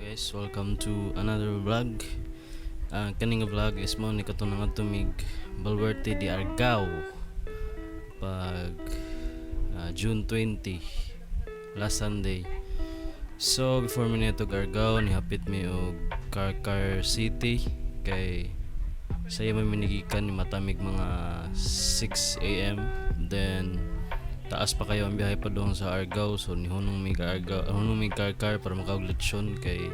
Guys, welcome to another vlog. Kaning nga vlog is mao ni kato nga mig Baluarte de Argao pag June 20, last Sunday. So before mi niadto Argao, nihapit mi og Carcar City kay saya man mi nigikan ni matamig mga 6 a.m. Then taas pa kayo ang biyahe pa doon sa Argao, so nihunong mi Argao, hunong mi Carcar para makaog lechon kay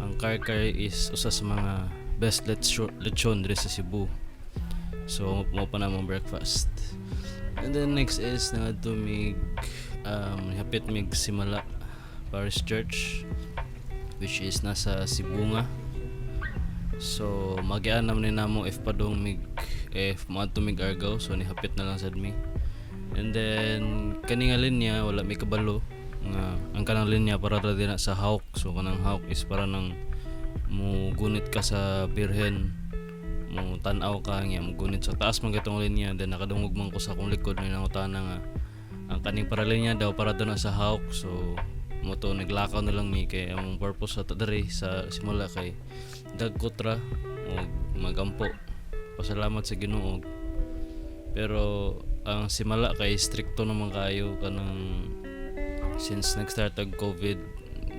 ang Carcar is usa sa mga best lechon diri sa Cebu. So mao pa na among breakfast. And then next is nangadto mig hapit mig Simala Parish Church, which is nasa Sibonga. So magian naman ni namo if padung mig, if moadto mig Argao, so nihapit na lang sad mi. And then kani nga linya, wala mi kabalo nga ang kanang linya para ra din na sa Hawk. So kanang Hawk is para nang mo gunit ka sa Birhen, mo tan-aw ka nga mo gunit sa taas man katong linya. Then nakadungog man ko sa akong likod may nangutana nga ang kaning para linya daw para doon na sa Hawk. So mo to naglakaw na lang mi kay among purpose sa diri sa simula kay dagkot ra og magampo, pasalamat sa Ginoo. Pero ang simala kay strikto naman kayo kanang since nag-start ang COVID,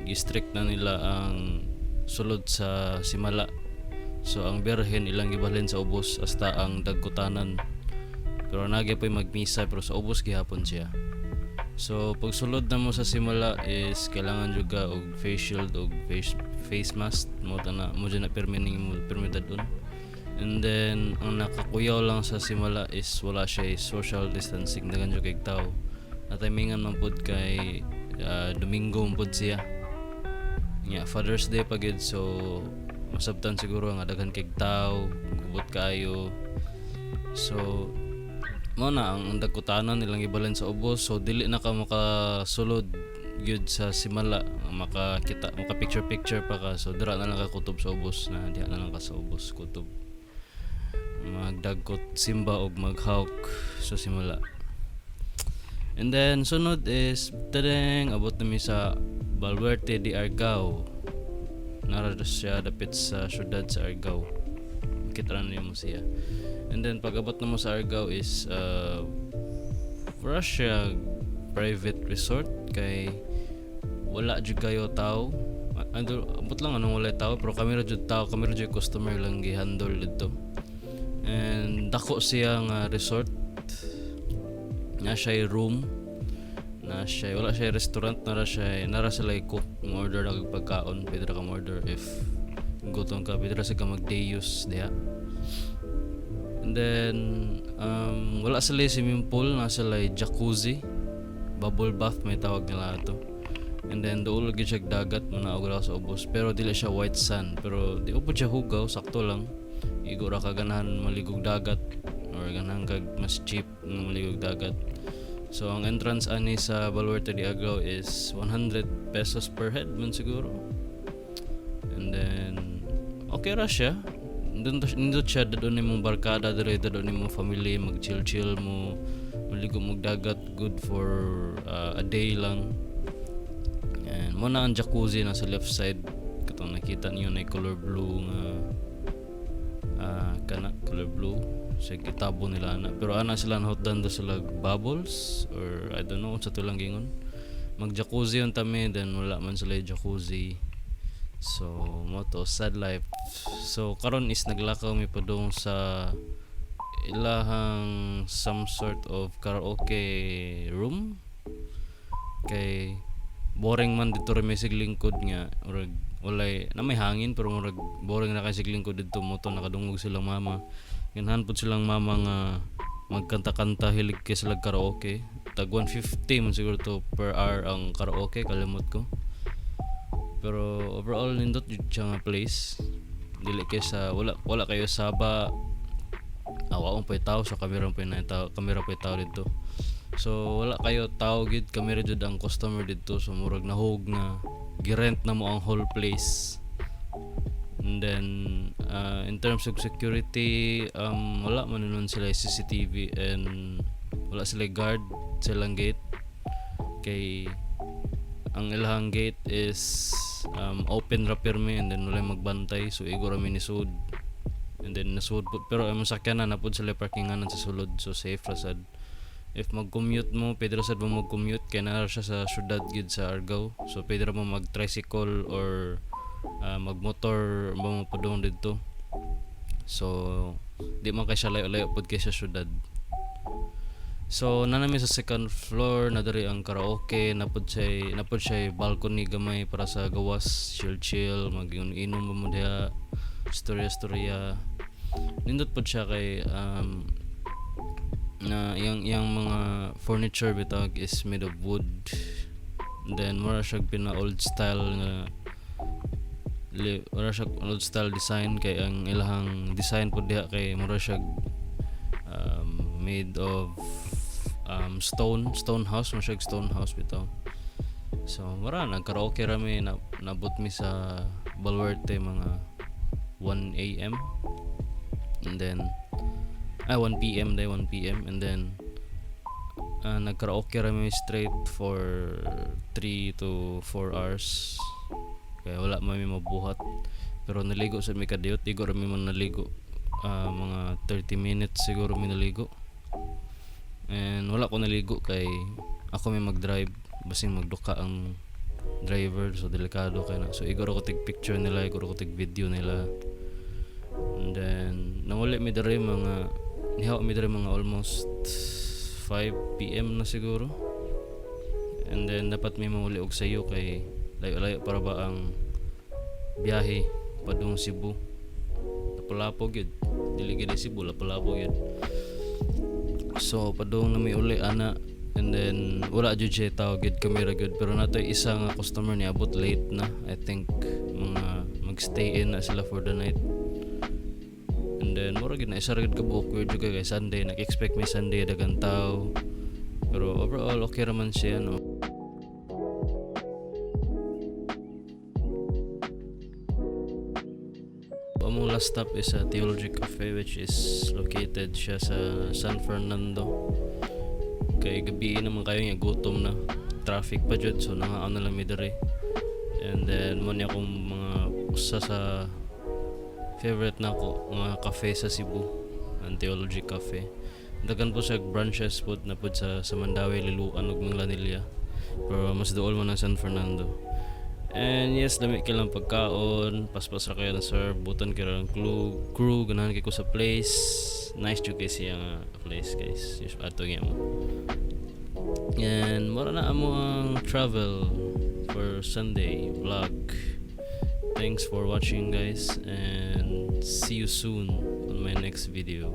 gi-strict na nila ang sulod sa simala. So ang Birhen ilang gibalhin sa ubos hasta ang dagkutanan, pero nagi po'y magmisa pero sa ubos gihapon siya. So pagsulod na mo sa simala is kailangan juga og face shield og face mask mo na mo dyan na pirmi ning mo pirmi dadon. And then ang nakakuyaw lang sa simala is wala siya social distancing, daghan jud kay tao. Natimingan man pud kay Domingo man pud siya. Nya Father's Day pa gid, so masabtan siguro nga daghan kay tao, gubot kaayo. So mao na ang dagkutanan nilang gibalhin sa ubos, so dili na ka makasulod gyud sa simala, makakita, maka picture picture pa ka. So dira na lang ka kutob sa ubos na diha na lang ka sa ubos kutob magdagkot simba og maghawk sa simala. And then sunod is tadeng, abot na mi sa Baluarte de Argao. Nara siya dapit sa syudad sa Argao, kita na nimo siya. And then pag abot na mo sa Argao is siya private resort kay wala jud kayo tao. Ando abot lang anong wala tao, pero kami ra jud tao, kami ra jud customer lang gihandle didto. And dako siya nga resort na siya room na siya, wala siya restaurant, nara siya, nara sila cook, mo order na kag pagkaon, pwede ra ka mo order if gutom ka, pwede ra sa ka mag day use diha. And then wala sila swimming pool, na sila jacuzzi, bubble bath may tawag nila ato. And then duol gyud siya dagat, manaog ra sa ubos, pero dili siya white sand, pero di upod siya hugaw, sakto lang. Igo ra ka ganahan maligog dagat or ganahan kag mas cheap nga maligog dagat. So ang entrance ani sa Baluarte de Argao is 100 pesos per head man siguro. And then okay ra siya. Nindot siya, dadon nimong barkada dire, dadon nimong family, mag chill chill mo, maligo mo dagat, good for a day lang. And mo na ang jacuzzi na sa left side katong nakita niyo na color blue nga kana color blue sa gitabo nila ana, pero ana sila nahutdan do sila bubbles or I don't know unsa to lang gingon. Mag jacuzzi unta mi, then wala man sila jacuzzi, so mo to, sad life. So karon is naglakaw mi padung sa ilahang some sort of karaoke room kay boring man dito ra may siglingkod nga murag walay na may hangin, pero murag boring na kay siglingkod didto. Mo to nakadungog silang mama, ganahan pud silang mama nga magkanta-kanta, hilig kay sila karaoke. Tag 150 man siguro to per hour ang karaoke, kalimot ko. Pero overall nindot jud siya nga place, dili kay sa wala wala kayo saba awa pa tao sa kamera pa na tao, kamera pa tao dito. So wala kayo tao gid, kamera jud ang customer dito. So murag nahog nga girent na mo ang whole place. And then in terms of security, wala man nun sila CCTV and wala sila guard sa ilang gate kay ang ilang gate is open ra pirmi and then walay magbantay, so igo ra mi nisud and then nasud pud, pero ang sakyanan naa pud sila parkinganan sa sulod, so safe ra sad. If mag-commute mo, pwede ra sad mo mag-commute kay naa ra siya sa syudad gid sa Argao, so pwede ra mo mag tricycle or magmotor ba mo padung didto. So di man kay siya layo-layo pud kay sa syudad. So naa mi sa second floor na diri ang karaoke, naa pud siya balcony gamay para sa gawas, chill chill, mag-inom ba mo diha, storya storya. Nindot pud siya kay na iyang mga furniture bitaw is made of wood. Then mura siya pina old style nga mura siya old style design kay ang ilahang design pud diha kay mura siya made of stone house, mura siya stone house bitaw. So mura nagkaraoke ra mi na, nabot mi sa Baluarte mga 1 a.m. and then ay 1 p.m. day 1 p.m. and then nagkaraoke ra mi straight for 3 to 4 hours kaya wala man mi mabuhat, pero naligo sa mi kadiyot, igo ra mi man naligo, mga 30 minutes siguro mi naligo. And wala ko naligo kay ako may mag-drive, basin magduka ang driver, so delikado kay na. So igo ra ko tig picture nila, igo ra ko tig video nila. And then nanguli mi diri, mga nihaw mi diri mga almost 5 p.m. na siguro. And then dapat mi manguli og sayo kay layo-layo para ba ang biyahe padung Cebu. Lapu-lapu gyud, dili gyud Cebu, Lapu-Lapu gyud. So padung na mi uli ana and then wala jud siya tao gyud, kami ra gyud, pero natoy isa nga customer niabot late na. I think mga magstay in na sila for the night. And then mura gyud na isa ra gyud ka buok, weird jud kay Sunday, nag-expect mi Sunday daghang tao, pero overall okay ra man siya, no? Among last stop is sa Theology Cafe, which is located siya sa San Fernando. Kay gabi naman kayo nga gutom na, traffic pa jud, so nangaon na lang mi diri. And then mo ni akong mga usa sa favorite nako nga cafe sa Cebu, ang Theology Cafe. Daghan po siya branches pod na pod sa Mandaue, Liloan ug Minglanilla, pero mas duol man ang San Fernando. And yes, lami kay lang pagkaon, paspas ra kayo na serve, butan kay ang crew, ganahan kay ko sa place. Nice jud kay siya nga place, guys. Yes, ato nga mo. And mura na amo ang travel for Sunday vlog. Thanks for watching, guys, and see you soon on my next video.